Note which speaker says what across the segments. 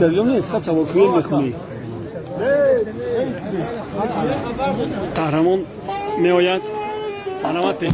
Speaker 1: Зарёне фақат саворкунӣ мехонӣ. Қаҳрамон меояд. Марҳамат, пеш.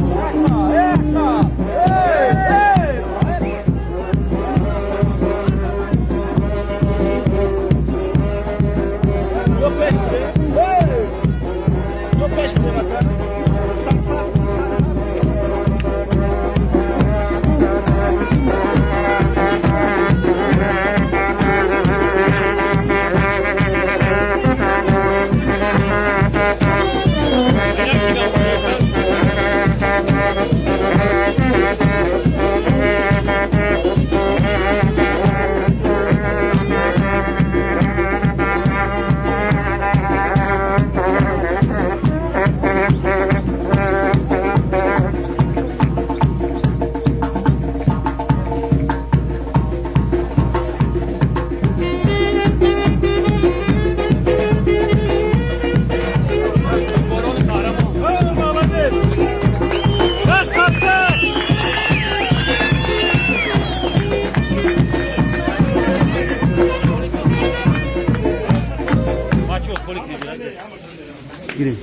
Speaker 1: Гирем.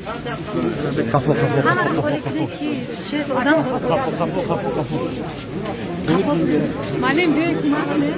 Speaker 1: Қафо, қафо.
Speaker 2: Ҳамаро холӣ кунед, ки шеф одам.
Speaker 1: Қафо, қафо, қафо, қафо.
Speaker 2: Маълим, биёед, кӯмак кунед.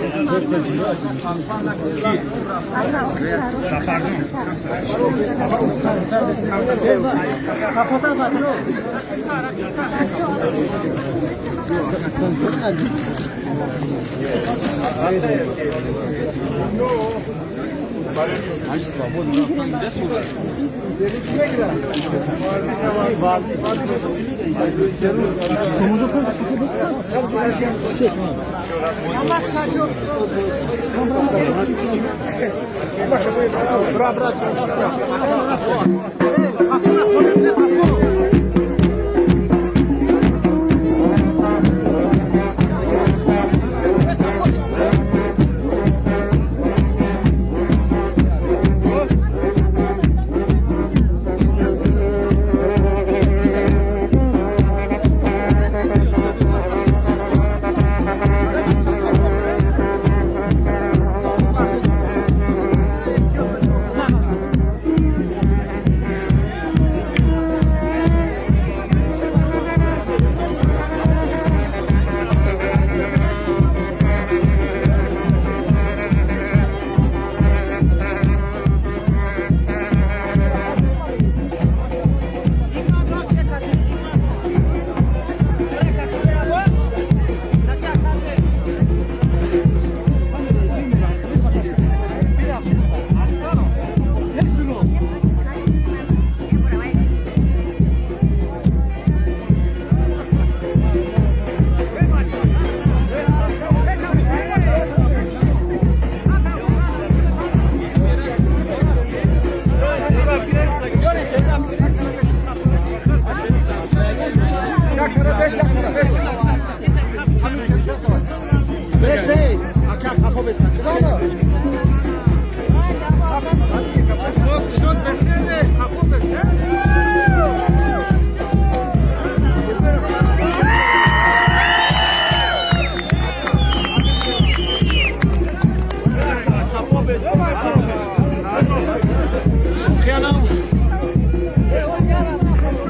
Speaker 1: Воқеанам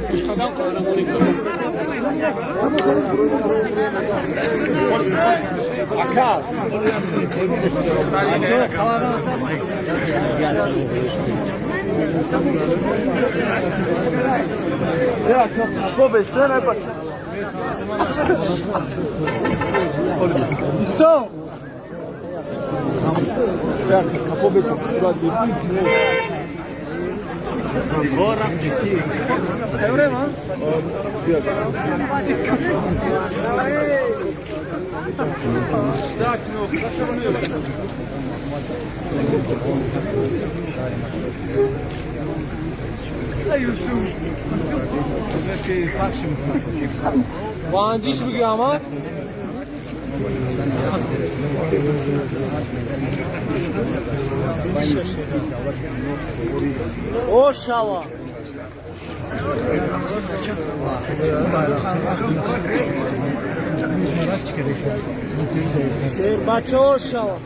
Speaker 1: пешқадам қаҳрамонӣ кард.
Speaker 3: Акас. Исо. Капо беста сурат.
Speaker 1: Ванҷиш бигӯ, ама.
Speaker 4: Ошава. Шербача, ошава.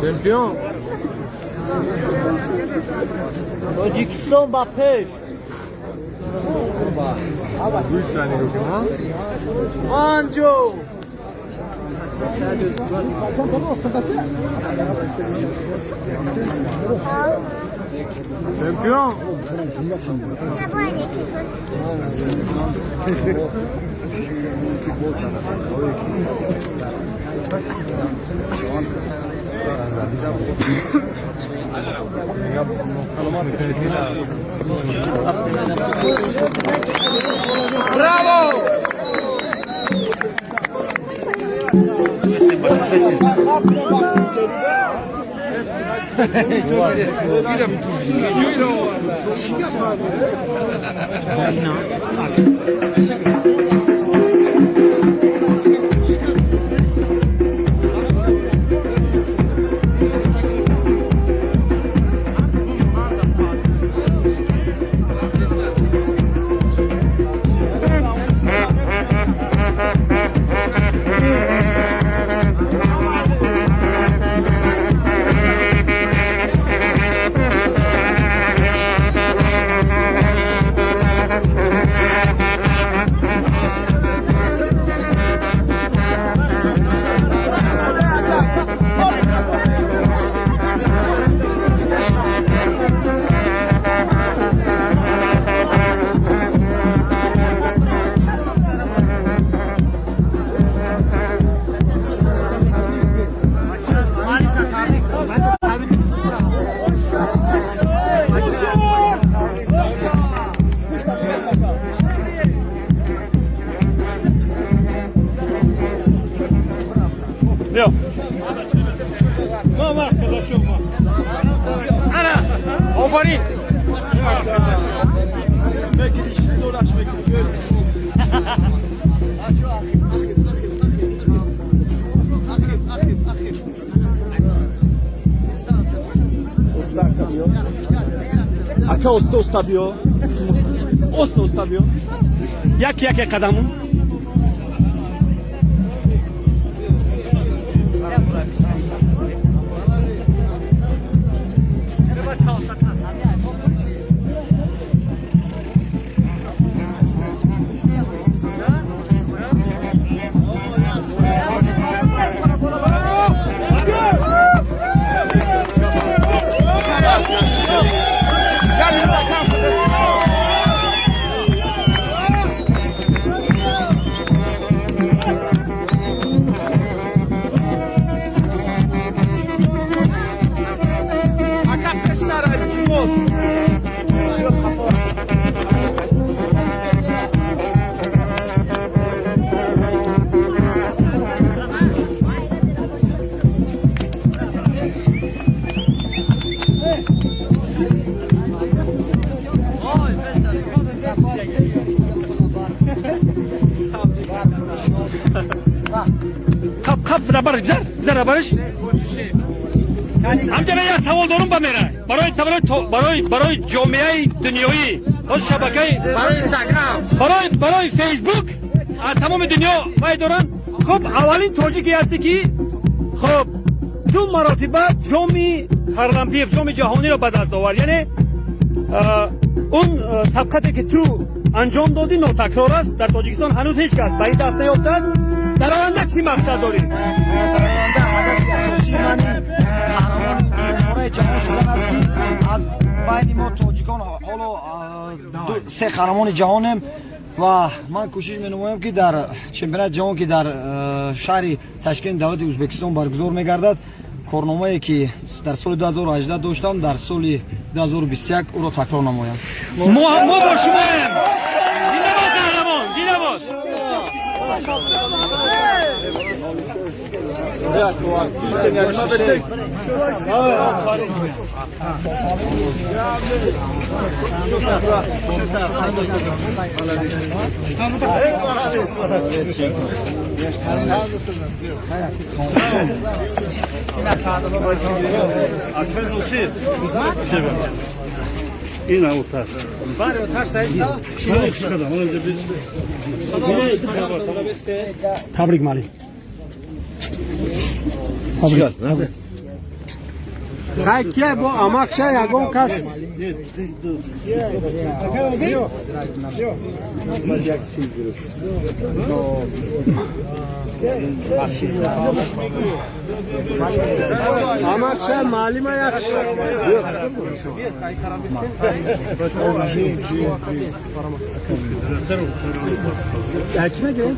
Speaker 1: Чемпион.
Speaker 4: Тоҷикистон ба пеш.
Speaker 1: Анҷо. Чемпион.
Speaker 5: Офарин.
Speaker 3: Ака, оста оста биё. Оста оста биё.
Speaker 5: Як яке қадаму. Қап қап бариш, гузар, гузар бариш. Ҳамҷа, як савол дорум ба мера. Барои барои барои барои ҷомеаи дунёӣ, ҳоз шабакаи
Speaker 4: Барои Инстаграм.
Speaker 5: Барои Фейсбук аз тамоми дунё вай доранд. Хуб, аввалин тоҷике ҳасте, ки хуб ду маротиба ҷоми Харлампиев, ҷоми ҷаҳониро ба даст овард. Яъне он сабқате, ки ту анҷом додӣ, нотакрор аст. Дар Тоҷикистон ҳанӯз ҳеҷ кас ба ин даст наёфтааст. Дар оянда чӣ мақсад дорӣ?
Speaker 4: Дар оянда ҳадафи асосии ман ин қаҳрамони дубораи ҷаҳон шудан аст, ки аз байни мо тоҷикон ҳоло се қаҳрамони ҷаҳонем ва ман кӯшиш менамоям, ки дар чемпионати ҷаҳон, ки дар шаҳри Ташкент, давлати Ӯзбекистон баргузор мегардад, корномае, ки дар соли 2018 доштам, дар соли 2021 ӯро такрор намоям.
Speaker 5: Мо бо шумоем. Зинда бод қаҳрамон, зинда бод. Табрик, маълим.
Speaker 1: Хай кия бо амакша ягон кас. Амакша маълима як. Киме гирем?